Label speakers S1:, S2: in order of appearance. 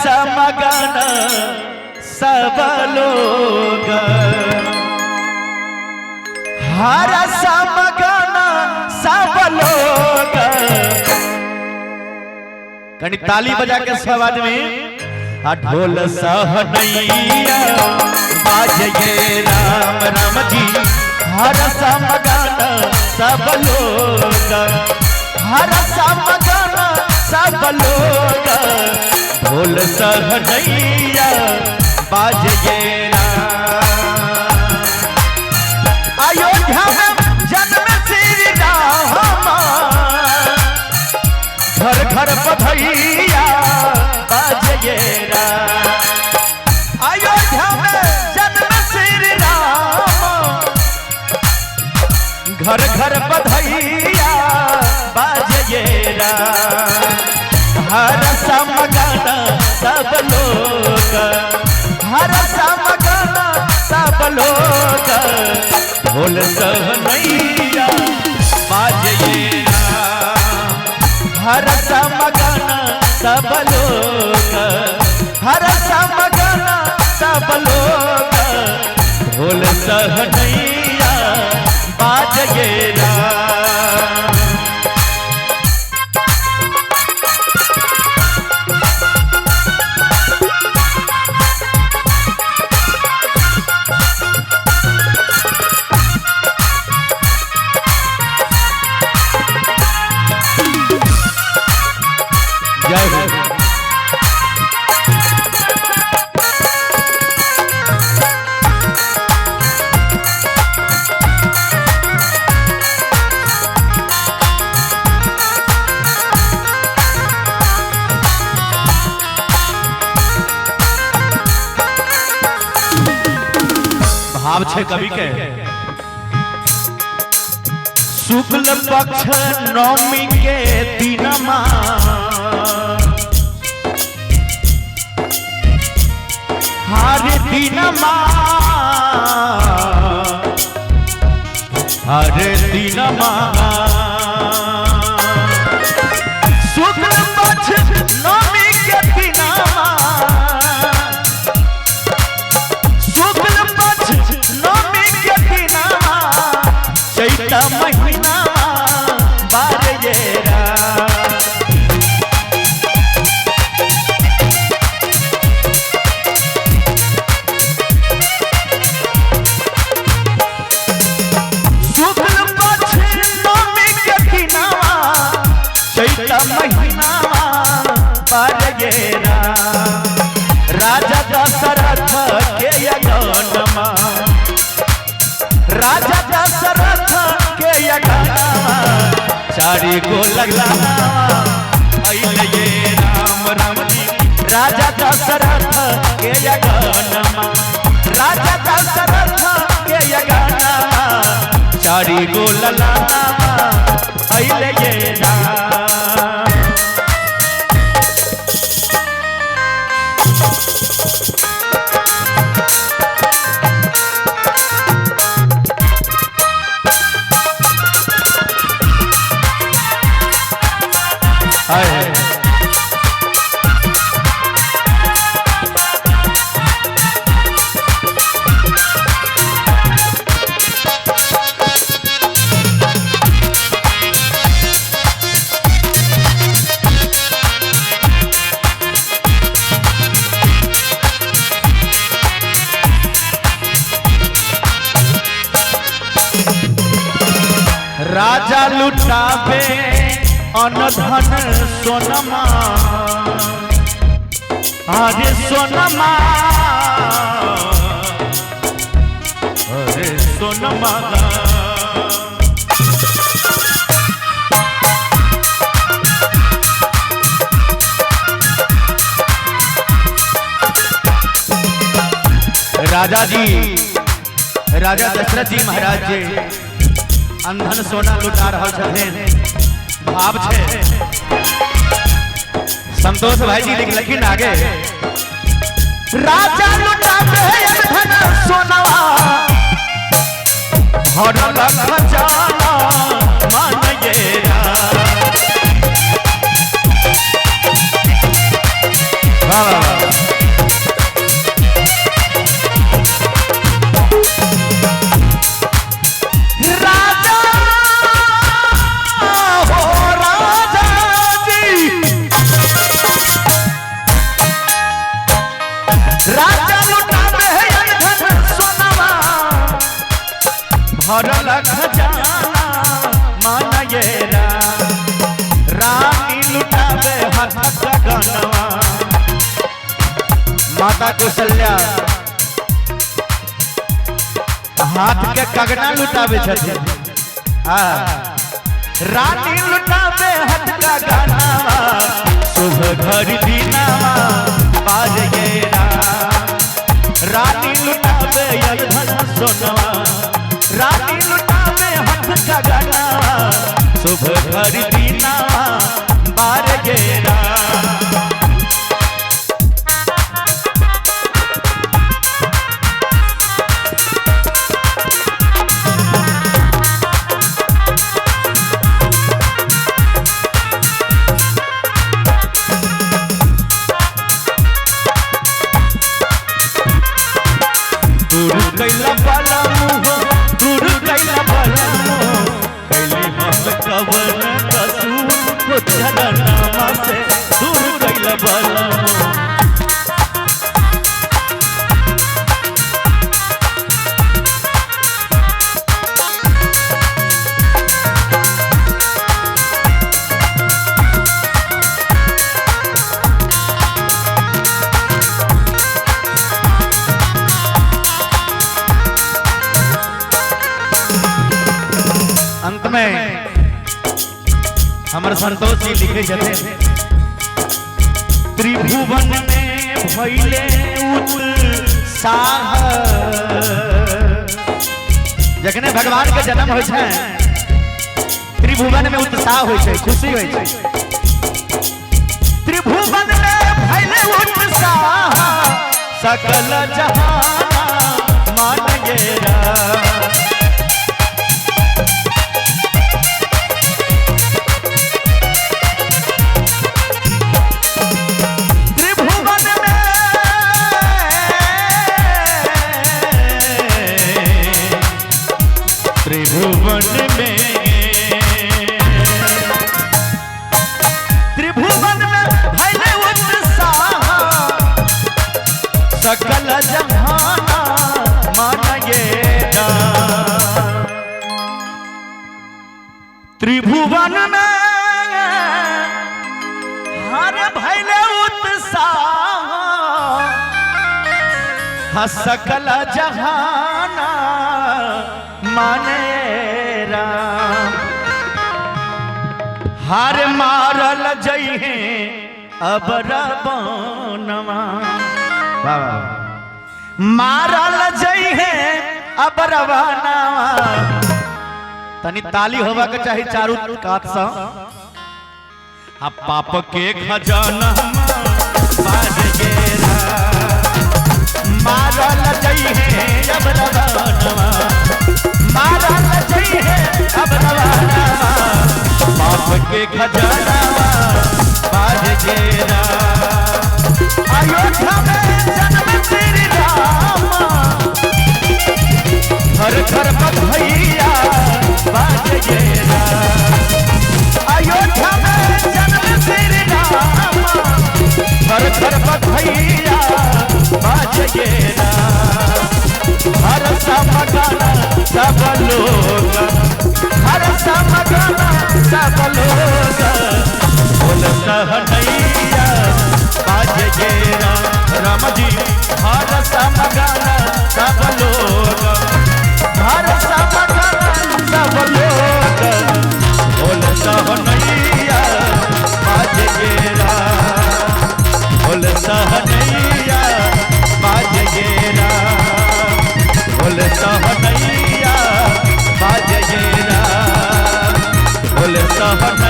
S1: मगन सब लोग, हर मगन सब लोग। कनी ताली बजा के सब आदमी। आ ढोल सहनैया बाजे राम राम जी, हर मगन सब लोग, हर मगन सब लोग, ढोल सहनैया बाजे राम। अयोध्या में जन्म श्री राम, घर घर बधैया बाजे राम। अयोध्या में जन्म श्री राम, घर घर बधैया बाजे राम। हर मगन सब लोग, हर मगन सब लोग, ढोल सहनैया बाजे राम। हर मगन सब लोग, हर मगन सब लोग, ढोल सहनैया बाजे राम। जय हो। भाव छे कवि के। शुक्ल पक्ष नवमी के दिनमा, हर दिनमा, हर दिनमा, शुक्ल पक्ष नवमी के दिनमा, शुक्ल पक्ष नवमी के दिनमा, चैत महीना बारे राम। शुक्ल पक्ष नवमी के दिनमा, चैत महीना बारे राम। राजा दशरथ के अगनमा, राजा दशरथ के अगनमा, चारि गो लगला अइले राम राम जी। राजा दशरथ के अगनमा, राजा दशरथ के अगनमा, चारि गो ललना अइले राम। हाय हाय। राजा लुटावे अनधन सोनमा, अरे सोनमा, अरे सोनमा। राजा जी, राजा दशरथ जी महाराज जी अंधन सोना लुटा रहल छथिन। भाव छे संतोष भाई जी लिखलखिन आगे, राजा लुटावे अंधन सोना, भरल खजाना मान ये राम। वाह वाह। भरल खजाना मान ये राम। रानी लुटावे हाथ गगनवा। माता कौशल्या हाथ के कगना लुटावे छथिन। रानी लुटावे हाथ का गानावा शुभ घर दीनावा बाज ये राम। रानी लुटावे अधन सोनवा, रानी लुटावे हाथ का गानावा शुभ घर दीनावा बाज ये राम। दूर कैला बाला मुँह, दूर कैला बाला मुँह, कैले हम कवन कसूर हो चरनमा से दूर कैला बाला मुँह। अंत में हमर संतोष जी लिखे छथिन, त्रिभुवन में भइले उत्साह। जखने भगवान के जन्म होइ छै त्रिभुवन में उत्साह होइ छै, खुशी होइ छै। त्रिभुवन में भइले उत्साह सकल जहाना मान ये राम। त्रिभुवन में, त्रिभुवन में भइले उत्साह सकल जहाना मान ये राम। त्रिभुवन में हर भइले उत्साह सकल जहाना माने राम। हार मारल जइहे अब रबनवा, मारल जइहे अब रबनवा। तनी ताली होवा के चाही चारू कात से। आ पाप के खजाना बाज गेरा, मारल जइहे अब रबनवा, मारल जइहे अब रबनवा। पाप के खजाना बाज गेरा। अयोध्या में जन्म श्री रामा, घर घर बधैया बाज गेरा। अयोध्या में जन्म श्री रामा, घर घर बधैया बाज गेरा। हर समगाना सब लोग, हर समगाना सब लोग बोल सहनैया बाज गेरा। राम जी हर समगाना सब लोग, हर समगाना सब लोग बोल सहनैया बाज गेरा। बोल सहनैया बाज गेरा, बोल सहनैया बाज गेरा, बोल सहनैया।